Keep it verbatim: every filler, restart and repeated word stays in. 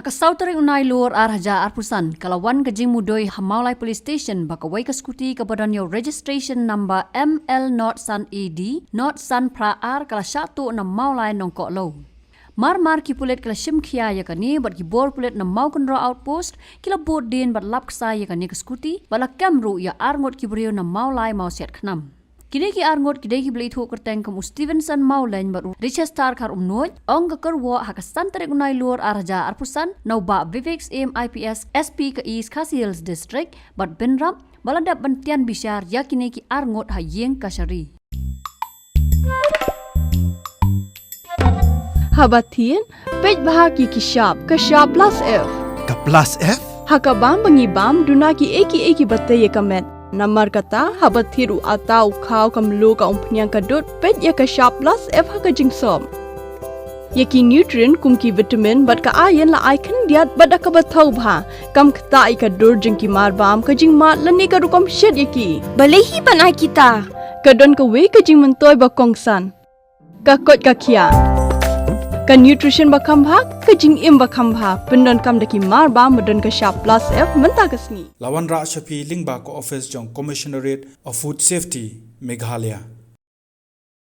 Ka saw tarik u Nailur ar hajar arphew san, ka la wan ka jingmudui ha Mawlai Police Station ba kawei ka scooty kaba don ïa u registration number M L not san A D not san phra ar ka la shah tuh na Mawlai Nongkohlew. Mar mar ki pulit ki la shim khia ïa kane bad ki bor pulit na Mawkynrew Outpost ki la bud dien bad lap ksai ïa kane ka scooty bad la kem ruh ïa arngut ki briew na Mawlai Mawsiatkhnam. Kine ki arngut ki dei kiba la ithuh kyrteng kum u Stevenson Mawleng bad u Richester Kharumnuid, ong ka kyrwoh ha ka san tarik u Nailur ar hajar arphew san na u Bah Vivek Syiem I P S, S P ka East Khasi Hills District bad bynrap ba la dep ban tian bishar ïa kine ki arngut ha ïing kashari. Haba thied, peit bha ki ki shap, ka shap plus F. Ka plus F? Ha ka bam ba ngi bam, duna ki ei ki ei kiba tei ïa ka met. Namar kata, haba thied u atta, u khaw, ka mluh, ka umphniang, ka dud, peit ïa ka shap plus F ha ka jingsop. Ïa ki nutrient kum ki vitamin bad ka iron la ai khyndiat bad da kaba thaw bha. Kam ktah ïa ka dur jong ki mar bam, ka jingmad lane ka rukom shet ïa ki. Balei hi ban ai kita? Ka don kawei ka jingmyntoi ba kongsan. Ka koit ka khiah. Ka nutrition ba kham bha, ka jingim ba kham bha. Pyndonkam da ki mar bam ba don ka shap plus F mynta ka sngi. La wanrah sha phi lyngba ka office jong Commissionerate of Food Safety, Meghalaya.